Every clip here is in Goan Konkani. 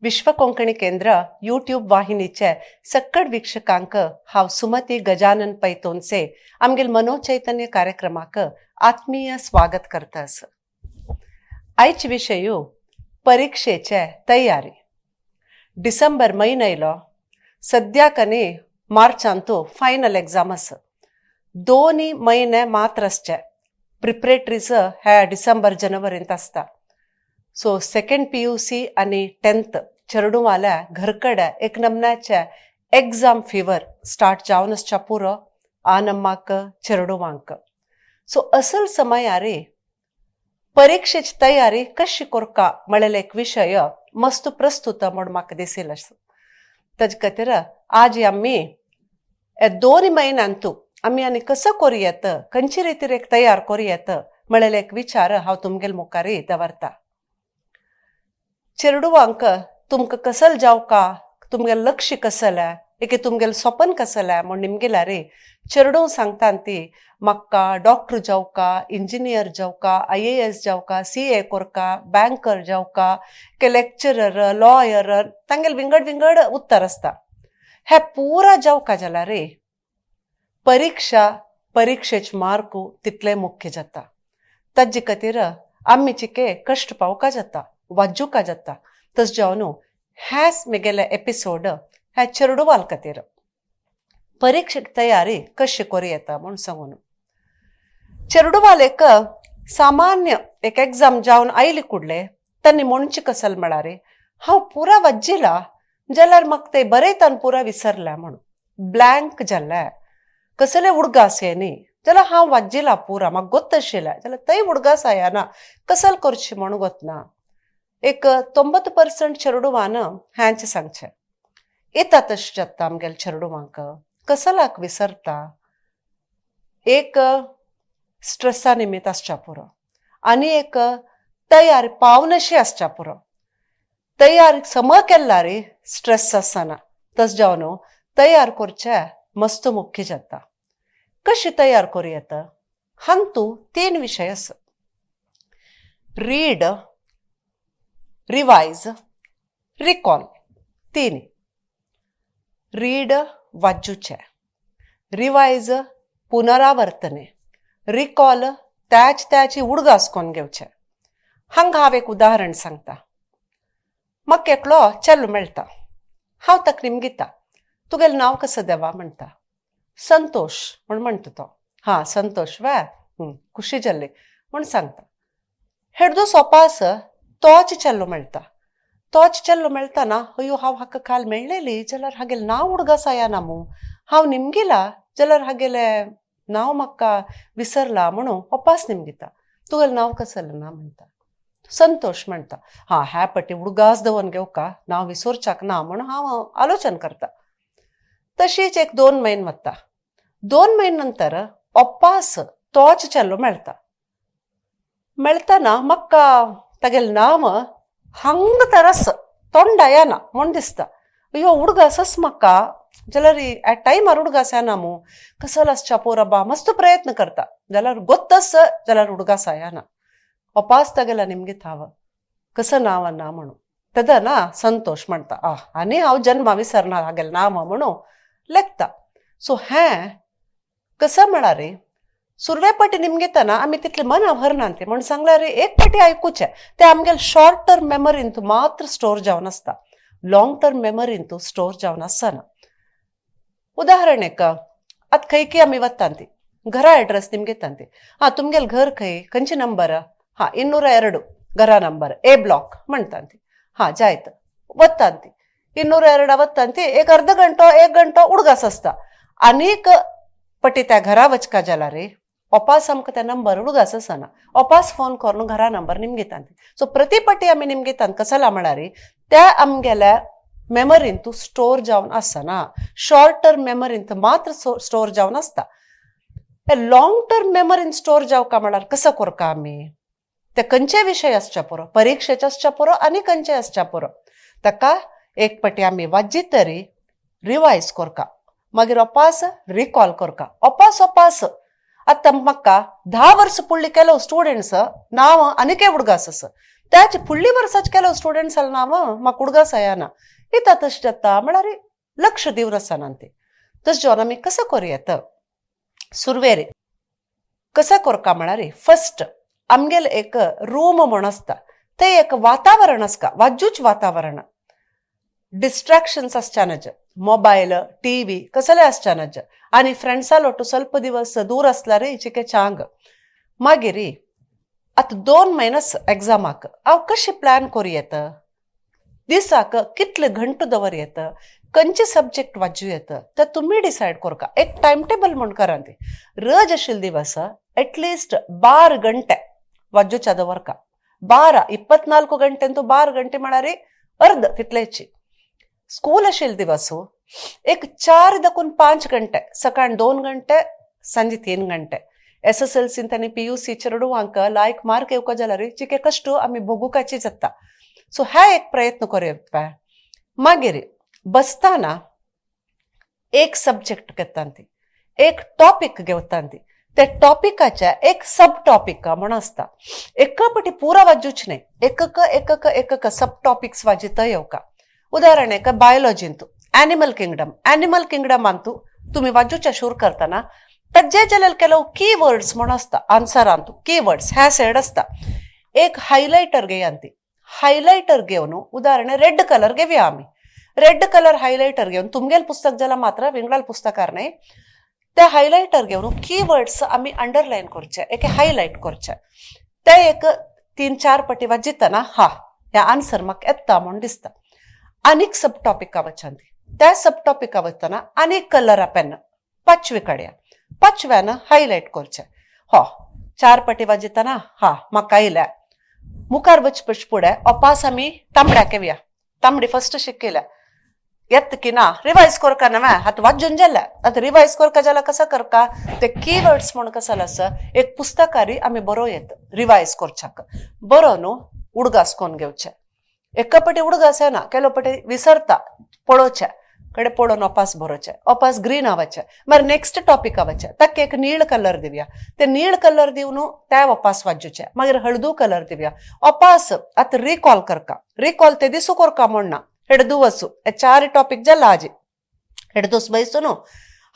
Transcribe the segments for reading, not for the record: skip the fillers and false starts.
विश्व कोंकणी केंद्र यूट्यूब वाहिनीचे सक्कड वीक्षकांक हांव सुमती गजानन पैतोनसे आमगेल मनोचैतन्य कार्यक्रमाक आत्मीय स्वागत करतास. आयचे विशय परीक्षेचे तयारी. डिसेंबर म्हयनो येयलो, सद्याक न्ही मार्चांतू फायनल एग्जाम आसा. दोनी म्हयने मात्र आसचे, प्रिपरेटरीज ह्या डिसेंबर जनवरींत आसता. सो सेकंड पीयूसी आनी टेंथ चेडूवाल्या घरकडे एक नमन्याचे एग्जाम फिवर स्टार्ट जावन आसच्या पुरो आनम्माक चेडवांक. सो असल समयारे परीक्षेची तयारी कशी कोरका म्हळेले एक विशय मस्त प्रस्तुत म्हूण म्हाका दिसेल आसा. ताजे खातीर आज आमी हे दोन म्हयन्यांतू आमी आनी कसो करूं, खंयचे रितीर एक तयार करूं म्हळेले एक विचार हांव तुमगेल मुखार दवरता. चेडवांक तुमकां कसल जावका, तुमगेल लक्ष कसलें, एके तुमगेल सपन कसलें म्हूण निमगेल्यार चेडूं सांगता ती म्हाका डॉक्टर जावका, इंजिनियर जावका, आयएएस जावका, सीए कोरका, बँकर जावका, के लेक्चरर, लॉयर, तांगेल विंगड विंगड उत्तर आसता. हे पुरा जावका जाल्यार परीक्षा, परीक्षेचे मार्कू तितले मुख्य जाता. ताजे खातीर आमी चिके कश्ट पावका जाता, वाजुका जाता. तशें जावन हेच म्हगेले एपिसोड ह्या चेडवाल खातीर परीक्षेक तयारी कशी करूं येता म्हूण सांगून. चेडवाल एक सामान्य एक एग्जाम जावन आयली कुडले तांणी म्हणचे कसल म्हळ्यार हांव पुरा वाज्जिला जाल्यार म्हाका ते बरयतान पुरा विसरल्या म्हणून ब्लँक जाल्लें, कसले उडगास हे न्ही. जाल्यार हांव वाज्जिला पुरा म्हाका गोत्त आशिल्लें जाल्यार थंय उडगास आयना, कसल करची म्हूण गोतना. एक 90% चेडवान ह्यांचे सांगचें येता. तशें जाता आमगेल्या चेडवांक कसलाक विसरता. एक स्ट्रेसा निमित्त आसच्या पुरो आनी एक तयार पावनशी आसच्या पुरो. तयार सम केल्ला रे स्ट्रेस आसना. तशें जावन तयार करचें मस्त मुख्य जाता. कशी तयार करूं येता? हांतू तीन विशय आसा: रीड, रिवायज, रिकॉल. तीन. रीड वाचूचे, रिवायज पुनरावर्तने, रिकॉल त्याच त्याची उडगास कोन्न घेवचे. हांगा हांव एक उदाहरण सांगता. म्हाका एकलो चेलो मेळटा. हांव ताका निमगिता, तुगेलें नांव कसो देवा म्हणटा. संतोष म्हूण म्हणटा तो. हां, संतोष वे, खुशी जाल्ली म्हूण सांगता. हेडदो सोपा आसा, तोच चेलो मेळटा. तोच चेलो मेळटाना, अयो, हांव हाका काल मेळ्ळेली जाल्यार हागेलें नांव उडगास आयना मू, हांव निमगिला जाल्यार हागेलें नांव म्हाका विसरला म्हणून ओपास निमगिता. तुगेलें नांव कसलें ना म्हणटा. संतोष म्हणटा. हां, ह्या पटी उडगास दवरून घेवका, नांव विसरच्याक ना म्हणून हांव आलोचन करता. तशीच एक 2 म्हयने वता. 2 म्हयने नंतर ओपास तोच चेलो मेळटा. मेळटना म्हाका तागेलें नांव हांग तरस तोंडा येना म्हूण दिसता. अयो, उडगासच म्हाका जाल्यार ऍट टायमार उडगास येना मू, कसल आसच्या पोर बा. मस्त प्रयत्न करता जाल्यार गोत्तस जाल्यार उडगास येना. ओपास तागेल्या निमगीत हांव कसं नांव ना म्हणून. तेदा ना संतोष म्हणटा. आ, आनी हांव जन्मा विसरना हागेलें नांव म्हणून लेखता. सो हें कसं म्हळ्यार सुरवे पटी निमगितना आमी तितले मना भरना ते म्हूण सांगल्यार एक पटी आयकुचें ते आमगेले शॉर्ट टर्म मेमरींत मात्र स्टोर जावन आसता, लॉंग टर्म मेमरींत स्टोर जावन आसना. उदाहरण एक, आतां खंय आमी वता ती घरा एड्रेस निमगिता ती. हां, तुमगेले घर खंय, खंयचे नंबर? हां, 202 घरा नंबर, ए ब्लॉक म्हणटा ती. हां, जायत वता ती 202 वता ती. एक अर्द घंटो, एक घंटो उडगास आसता. आनीक पटी त्या घरा वचका जाल्यार ओपास आमकां त्या नंबर उडगास आसना. ओपास फोन करून घरा नंबर निमगिता. सो प्रति पटी आमी निमगिता कसला म्हळ्यार त्या आमगेल्या मेमरींत स्टोर जावन आसना, शॉर्ट टर्म मेमरींत मात्र स्टोर जावन आसता. लॉंग टर्म मेमरीन स्टोर जावका म्हळ्यार कसो करका आमी? ते खंयचे विशय आसच्या पुरो, परिक्षेचे आसच्या पुरो आनी खंयचे आसच्या पुरो, ताका एक पटी आमी वाज्जीत तरी रिवायज करका, मागीर ओपास रिकॉल करका. ओपास ओपास आतां म्हाका 10 वर्सां पुडली केलो स्टुडंट्स नांव आनीक उडगास आसा. त्याच फुडली वर्साच ಕೆಲವು स्टुडंट्स आल नांव म्हाका उडगास येना येता तशें जाता म्हळ्यार लक्ष दिवन आसना ती. तशें जावन आमी कसो करूं येता सुरवेर कसो करका म्हळ्यार फस्ट आमगेलें एक रूम म्हूण आसता, तें एक वातावरण आसता, वाजूच वातावरण, डिस्ट्रॅक्शन्स आसच्या नज, मोबायल टीव्ही कसले आसच्या नज आनी फ्रेंड्सा लोटू ಸ್ವಲ್ಪ दिवस दूर आसल्यार चिके चांग. मागीर आतां 2 म्हयनेच एग्जामाक हांव कशें प्लॅन करूं येता, दिसाक कितले घंटो दवर येता, खंयचे सब्जेक्ट वाचूं येता ते तुमी डिसायड करका. एक टायम टेबल म्हूण करा ती. रज आशिल्ले दिवस एटलिस्ट 12 ಗಂಟೆ वाजूच्या दवरका, 12 24 ಗಂಟೆ ಅಂತೂ 12 ಗಂಟೆ म्हळ्यार अर्द तितलेची. स्कूल आशिल्ले दिवस एक 4 दकून 5 गंटे, सकाळ 2 गंटे सांजे 3 गंटे. SSLC आनी PUC चेडवांक लायक मार्क येवका जाल्यार चिके कश्ट आमी भोगुकाची जाता. सो हा एक प्रयत्न करूया. मागीर बसताना एक सब्जेक्ट घेता ती, एक टॉपीक घेवता ती, त्या टॉपिकाचे एक सब टॉपिक म्हण आसता. एका पटी पुरा वाजूच न्हय, एकक एकक एकक सब टॉपिक्स वाजित येवका. उदाहरण एक बायोलॉजींतू ॲनिमल किंगडम, ॲनिमल किंगडमांतू तुम्ही वाजूच्या शूर करताना ताजे जाल्यार ಕೆಲವು ಕೀ ವರ್ಡ್ಸ್ म्हण आसता, आन्सरांतू की वर्ड्स ह्या सायड आसता. एक हायलायटर घेया ती, हायलायटर घेवन उदाहरण रेड कलर घेवया आमी, रेड कलर हायलायटर घेवन तुमगेल पुस्तक जाल्यार मात्र विंगडाल पुस्तकार न्हय, ते हायलायटर घेवन की वर्ड्स आमी अंडरलायन करचे, एक हायलायट करचे. ते एक 3-4 पटी वाजितना हा ह्या आन्सर म्हाका येता म्हूण दिसता. आनीक सब टॉपिका वचन ती, त्या सब टॉपिका वतना आनीक कलरा पेन पांचवी काडया, पांचव्यान हायलायट करचे. हो 4 पटी वाजितना हा म्हाका आयल्या. मुखार वचपच फुडें अपास आमी तांबड्या घेवया, तांबडी फस्ट शिकयल्या येत की ना रिवायज करका नव्या आतां वाजून जाल्या. आतां रिवायज करका जाल्यार कसो करका ते की वर्ड्स म्हूण कसो आसा एक पुस्तकारी आमी बरोवं येत रिवायज करच्याक, बरो न्हू उडगास कोन्न घेवचें. एका पटी उडगास येना, केलो पटी विसरता, पळोवचें कडेन पळोवन अपास बरोवचें, अपास ग्रीन आवचें. मागीर नेक्स्ट टॉपिक वचें, ताका एक नीळ कलर दिवया, ते नीळ कलर दिवन त्या अपास वाजूचें. मागीर हळदू कलर दिवया अपास. आतां रिकॉल करका, रिकॉल ते दिसू करका म्हण ना, हेडदू वचू हे 4 टॉपिक जाला आजी हेडदोस बैसू न्हू.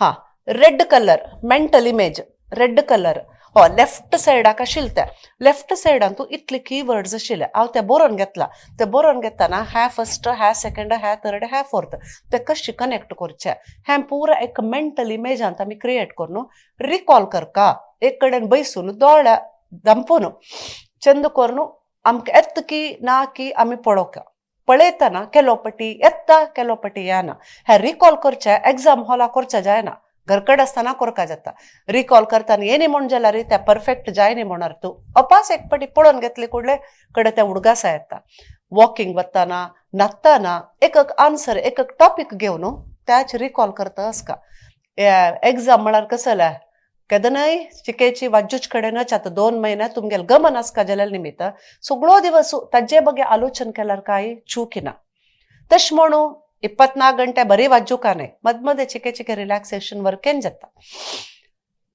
हा red colour mental image, red colour हो लेफ्ट सायडाक आशिल्ले ते लेफ्ट सायडान तूं इतले की वर्ड्स आशिल्ले हांव ते बरोवन घेतला. ते बरोवन घेतना ह्या फस्ट, ह्या सेकंड, ह्या थर्ड, ह्या फोर्थ ते कशें कनेक्ट करचे हें पुरा एक मेंटल इमेजांत आमी क्रिएट करून रिकॉल करका. एक कडेन बैसून दोळ्या दंपून चंद करून आमकां येता की ना की आमी पळोवका. पळयतना केलो पटी येता केलो पटी येना हें रिकॉल करचें एग्जाम हॉलाक करचें जायना, घरकड आसतना करका जाता. रिकॉल करतना येनी म्हूण जाल्यार तें परफेक्ट जायनी म्हणणार तूं अपास एक पटी पळोवन घेतले कुडले कडेन त्या उडगासा येता. वॉकिंग वतना न्हातना एक एक आन्सर एक एक टॉपीक घेवन त्याच रिकॉल करता आसका. एग्जाम म्हळ्यार कसलें केदनाय चिकेची वाजूच कडेनच आतां 2 म्हयने तुमगेल गमन आसका जाल्यार निमित्त सगळो दिवस ताजे बगे आलोचन केल्यार काय चूक ना. तशें म्हणून 24 ಗಂಟೆ ಬರೀ ವಾಜುಕಾನೆ ಮದ್ ಮಧ್ಯೆ ಚಿಕೆ ಚಿಕೆ रिलॅक्सेशन वर्केन जाता.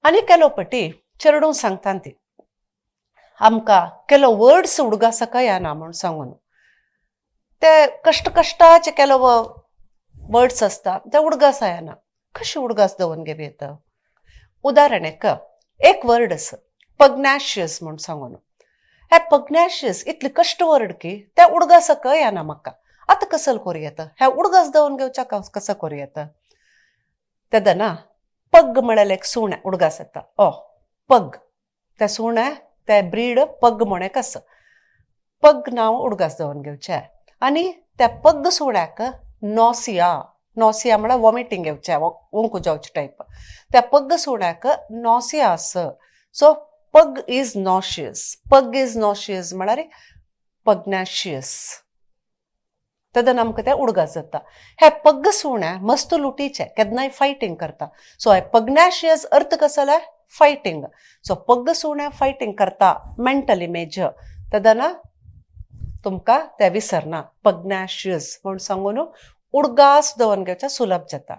आनी केलो पटी चेडूं सांगता ती आमकां केलो वर्ड्स उडगासाका येना म्हूण सांगून ते कश्ट कश्टाचे केलो वर्ड्स आसता ते उडगासा येना, कशें उडगास दवरून घेवं येता. उदाहरण एक एक वर्ड आसा पग्नॅशियस म्हूण सांगून, हे पग्नॅशियस इतले कश्ट वर्ड की ते उडगासाक येना म्हाका. आतां कसल करूं येता हे उडगास दवरून घेवच्याक कसो करूं येता. तेदना पग म्हळ्यार एक सुणें उडगास येता, ओ पग ते सुणें ते ब्रीड पग म्हूण एक आसा, पग नांव उडगास दवरून घेवचें. आनी त्या पग सुण्याक नॉसिया, नॉसिया म्हळ्यार वॉमिटींग येवचें, ओंकू जावचें टायप, त्या पग सुण्याक नॉसिया आसा. So pug is nauseous, pug is nauseous म्हळ्यार पग्नॅशियस. तेन्ना आमकां तें उडगास जाता. हे पग्ग सुणें मस्त लुटीचें, केन्नाय फायटींग करता. सो हे पग्नॅशियस अर्थ कसो जाल्यार फायटींग. सो पग्ग सुणें फायटींग करता मेंटल इमेज, तेन्ना तुमकां तें विसरना. पग्नॅशियस म्हूण सांगून उडगास दवरून घेवचें सुलभ जाता.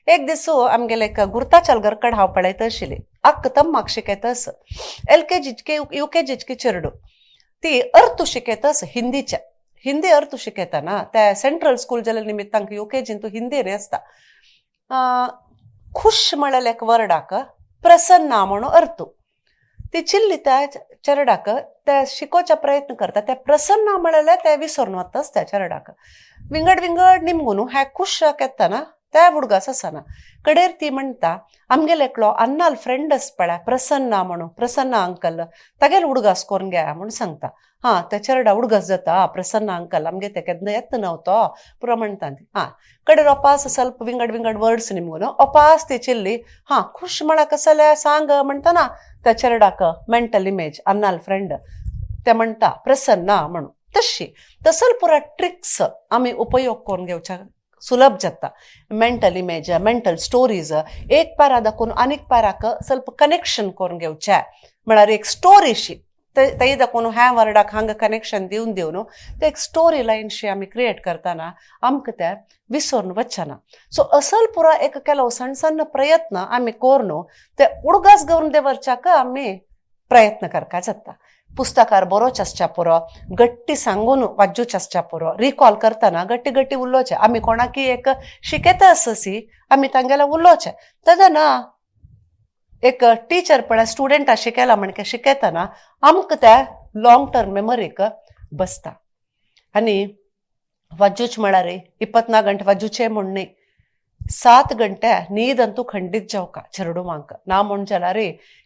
एक दीस आमगेले एक गुर्ताचाल घरकड हांव पळयत आशिल्ली, अक्क तम्माक शिकयता आस, LKG UKG चेरडू. ती अर्थ शिकयतास हिंदीचे, हिंदी अर्थ शिकयतना त्या सेंट्रल स्कूल जाल्या निमित्त तांकां युकेजीन तूं हिंदी न्ही आसता. खुश म्हळ्यार एक वर्डाक प्रसन्ना म्हणून अर्थ. ती चिल्ली त्या चेरडाक ते शिकोवचा प्रयत्न करता, ते प्रसन्न म्हळ्यार ते विसरून वताच त्या चेरडाक. विंगड विंगड निमगून हे खुशाक येतना त्या उडगास आसना. कडेर ती म्हणटा आमगेले एकलो अन्नाल फ्रेंड आस पळय प्रसन्ना म्हणून, प्रसन्ना अंकल, तागेल उडगास करून घे म्हूण सांगता. हां, त्या चेरडा उडगास जाता, प्रसन्ना अंकल आमगे ते केन्ना येत नव्हतो पुरो म्हणटा ती. हां, कडेर अपास ಸ್ವಲ್ಪ विंगड विंगड वर्ड्स निमगून अपास ती चिल्ली. हां, खुश म्हळ्यार कसलें सांग म्हणटना त्या चेरडाक मेंटल इमेज अन्नाल फ्रेंड ते म्हणटा प्रसन्ना म्हणून. तशी तसल पुरा ट्रिक्स आमी उपयोग करून घेवच्या सुलभ जाता. मेंटल इमेज, मेंटल स्टोरीज, एक पारा दाखोवन आनीक पाराक ಸ್ವಲ್ಪ कनेक्शन करून घेवचें, म्हळ्यार एक स्टोरीशी तै दाखोवन ह्या वर्डाक हांगा कनेक्शन दिवन दिवन ते एक स्टोरी लायनशी आमी क्रिएट करतना आमकां ते विसरून वचना. सो असल पुरा एक ಕೆಲವು ಸಣ್ಣ ಸಣ್ಣ प्रयत्न आमी करून ते उडगास घेवन दवरच्याक आमी प्रयत्न करका जाता. पुस्तकार बरोच आसच्या पुरो, गट्टी सांगून वाजूच आसच्या पुरो, रिकॉल करतना गट्टी गट्टी उलोवचें. आमी कोणाकी एक शिकयता आससी आमी तांगेले उलोवचें. तेन्ना एक टिचर पळय स्टुडंटा शिकयला म्हणके शिकयतना आमकां त्या लॉंग टर्म मेमरीक बसता. आनी वाजूच म्हळ्यार 24 गंटे वाजूचे म्हूण न्ही, 7 गंटे न्हीद अंतू खंडीत जावका चेरडुवांक ना म्हूण जाल्यार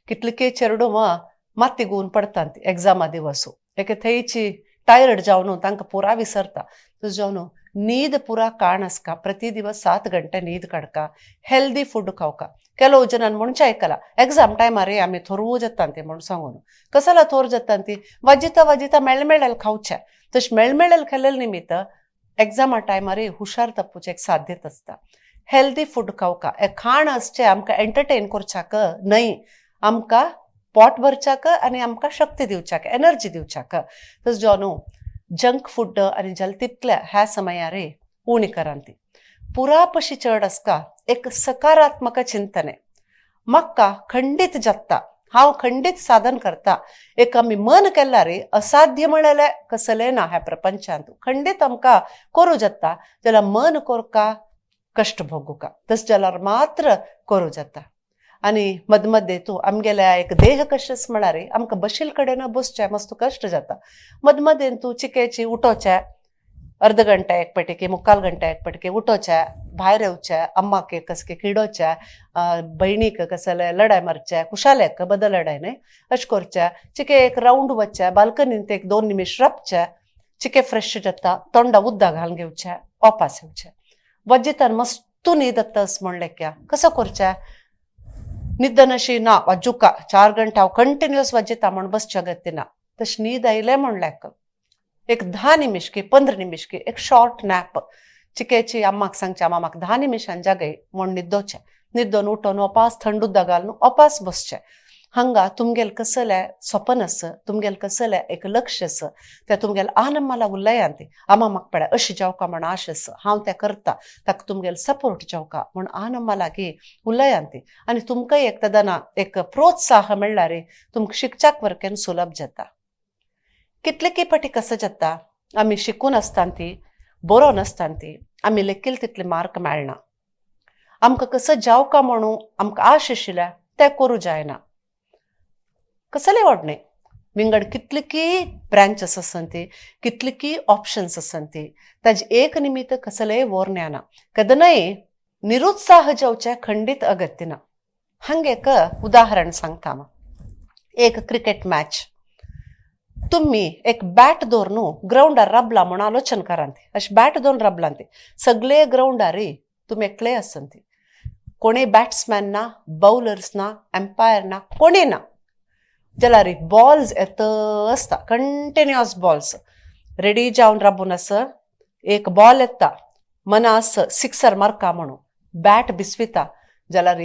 कितले चेरडुवां माती गुवन पडटा ती एग्जामा दिवसू एके थंयची टायर्ड जावन तांकां पुरा विसरता. तशें जावन न्हीद पुरा काण आसका, प्रति दिवस 7 गंटे न्हीद काडका, हेल्दी फूड खावका. ಕೆಲವು ಜನ ಮುಂಚೆ आयकला एग्जाम टायमार आमी थोरू जाता ती म्हूण सांगून. कसला थोर जाता ती वाजिता वाजिता मेळमेळेल खावचें. तशें मेळमेळेल खाल्लें निमित्त एग्जामा टायमार हुशार तप्पूचे एक साध्यत आसता. हेल्दी फूड खावका. एक खाण आसचें आमकां एंटरटेन करच्याक न्हय, आमकां पोट भरच्याक आनी आमकां शक्ती दिवच्याक, एनर्जी दिवच्याक. तशें जावन जंक फूड आनी जल तितल्या ह्या समयार उणी करांती. पुरा पशी चड आसता एक सकारात्मक चिंतने. म्हाका खंडीत जाता, हांव खंडीत साधन करता, एक आमी मन केल्यार असाध्य म्हळ्यार कसलें ना ह्या प्रपंचांत. खंडीत आमकां करूं जाता जाल्यार मन कोरका कश्ट भोगुका, तशें जाल्यार मात्र करूं जाता. आनी मदमद्दे तूं आमगेल्या एक देह कशेंच म्हळ्यार आमकां बशील कडेन बसचें मस्त कश्ट जाता. मदमदेन तूं चिकेची उठोवचें, अर्द घंटे एक पटिके, मुक्काल घंटे एक पटिके उठोवचें, भायर येवचें, अम्माक कसके किडोवचें, भयणीक कसले लडाय मारचें, खुशालेक बदल लडाय न्हय अशें करचें. चिके एक रावंड वचचें, बाल्कनींत एक 2 निमिश राबचें, चिके फ्रेश जाता, तोंडा उदक घालून घेवचें, वापास येवचें. वज्जितान मस्तू न्हीद येता अशें म्हणलें क्या कसो करचें? न्हिदनशी ना वाजुका 4 गंटे हांव कंटिन्युअस वाजिता म्हूण बसच्या गती ना. तशें न्हीद आयलें म्हणल्याक एक 10 निमिश की 15 निमिश की एक शॉर्ट नॅप. चिकेची अम्माक सांगचें, अम्मा म्हाका 10 निमिशान जागय म्हूण न्हिदोचें. न्हिदोन उठोन ओपास थंड उदक घालून ओपास बसचें. हांगा तुमगेल कसलें सपन आसा, तुमगेल कसलें एक लक्ष्य आसा, तें तुमगेल आनंद उलयान ती आमा म्हाका पळय अशें जावका म्हण आश आसा, हांव तें करता, ताका तुमगेल सपोर्ट जावका म्हूण आनंद लागीं उलयान ती. आनी तुमकां एक तेदना एक प्रोत्साह मेळ्ळ्यार तुमकां शिकच्याक वरकेन सुलभ जाता. कितले की पटी कसं जाता आमी शिकून आसता ती बरो नासता ती आमी लेखील तितले मार्क मेळना. आमकां कसं जावका म्हणून आमकां आश आशिल्ल्या तें करूं जायना. कसलें व्हड न्हय, विंगड कितले की ब्रांचेस आसन ती, कितले की ऑप्शन्स आसन ती, ताजे एक निमित्त कसलेय वोर ज्ञाना केन्नाय निरुत्साह जावचें खंडीत अगत्य ना. हांगा एक उदाहरण सांगता हांव. एक क्रिकेट मॅच, तुम्ही एक बॅट दवरून ग्रावंडार राबला म्हूण आलोचन करात. अशें बॅट दवरून राबला ती सगळे ग्रावंडार तुमी एकले आसन ती, कोणूय बॅट्समॅन ना, बॉलर्स ना, एम्पायर ना, कोणूय ना. जाल्यार बॉल्स येत आसता, कंटिन्युअस बॉल्स. रेडी जावन राबून आस, एक बॉल येता, मना आस सिक्सर मारका म्हणून बॅट बिस्विता जाल्यार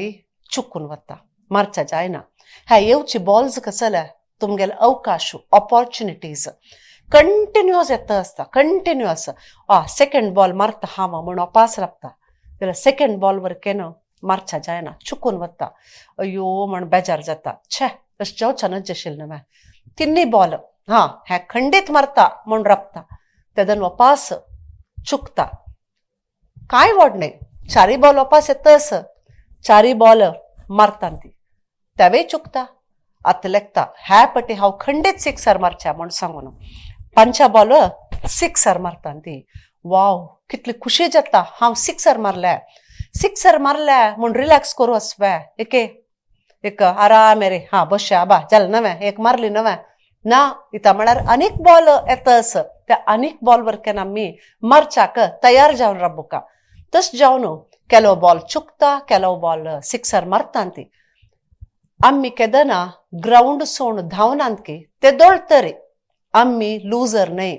चुकून वता, मारच्या जायना. ह्या येवची बॉल्स कसले तुमगेले अवकाश, ऑपॉर्च्युनिटीज कंटिन्युअस येता आसता, कंटिन्युअस. आ सेकंड बॉल मारता हांव म्हूण अपास राबता जाल्यार सेकंड बॉल वरकेन मारच्या जायना, चुकून वता. अय्यो म्हण बेजार जाता, छे अशें जावच्या नज आशिल्लें न्हय. तिन्ही बॉल हा हे खंडीत मारता म्हूण राबता तेदन वापास चुकता. कांय व्हड न्हय, चारी बॉल वापास येतस चारी बॉल मारता ती तेवय चुकता. आतां लेखता ह्या पटी हांव खंडीत सिक्सर मारच्या म्हूण सांगून पंचा बॉल सिक्सर मारता ती. वाव, कितली खुशी जाता, हांव सिक्सर मारल्या, सिक्सर मारल्या म्हूण रिलॅक्स करूं आसवे एके एक आराम रे, हा बश्या बा जालें नवें एक मारली नवें ना. इता म्हळ्यार आनीक बॉल येतस त्या आनीक बॉल वरकेन आमी मारच्याक तयार जावन राबुका. तशें जावन केलो बॉल चुकता, केलो बॉल सिक्सर मारता ती. आमी केदना ग्रावंड सोड धांवनात की ते दोळ तरी आमी लुजर न्हय.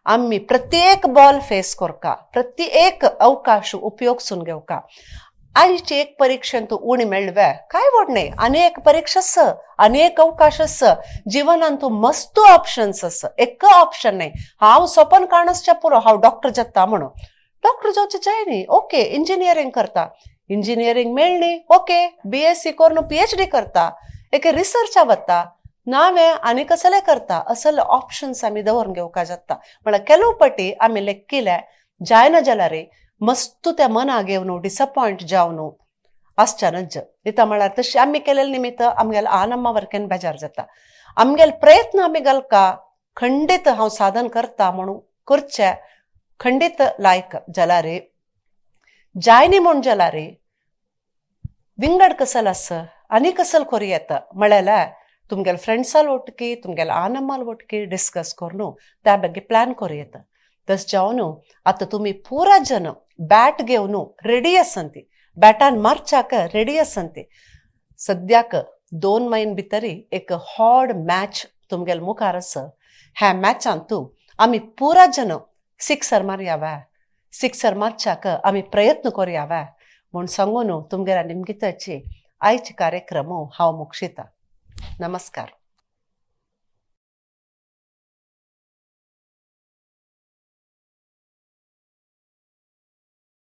आमी प्रत्येक बॉल फेस करका, प्रत्येक अवकाश उपयोगसून घेवका. आयची एक परिक्षेंत उणी मेळवे काय व्हड न्हय, अनेक परीक्षा आस, अनेक अवकाश आस जिवनांत, मस्त ऑप्शन्स आस. एक ऑप्शन न्हय हांव सोपन काणसच्या पुरो हांव डॉक्टर जाता म्हणून. डॉक्टर जावचें जाय न्ही, ओके इंजिनियरींग करता, इंजिनियरींग मेळ्ळी ओके बीएससी करून पीएचडी करता, एके रिसर्चा वता, नावें आनी कसलें करता. असले ऑप्शन्स आमी दवरून घेवका जाता. म्हळ्यार केलो पटी आमी लेक्किले जायना जाल्यार मस्तू त्या मना घेवन डिसपॉयंट जावन आसच्या नज. इता म्हळ्यार तशें आमी केलेले निमित्त आमगेले आनम्मा वरकेन बेजार जाता. आमगेले प्रयत्न आमी घालका, खंडीत हांव साधन करता म्हणून करचें खंडीत लायक जाल्यार जायनी म्हूण जाल्यार विंगड कसल आसा आनी कसल करूं येता म्हळ्यार तुमगेले फ्रेंड्साल ಒಟ್ಟಿಗೆ तुमगेले आनम्माल ಒಟ್ಟಿಗೆ डिस्कस करून त्या ಬಗ್ಗೆ प्लॅन करूं येता. तशें जावन आतां तुमी पुरा जन बॅट घेवन रेडी आसंती, बॅटान मारच्याक रेडी आसंती. सद्याक 2 म्हयने भितरी एक हॉड मॅच तुमगेले मुखार आसा. ह्या मॅचांतू आमी पुरा जन सिक्सर मारया, सिक्सर मारच्याक आमी प्रयत्न करूया म्हूण सांगून तुमगेल्या निमगिताची आयचे कार्यक्रम हांव मुक्षिता. नमस्कार.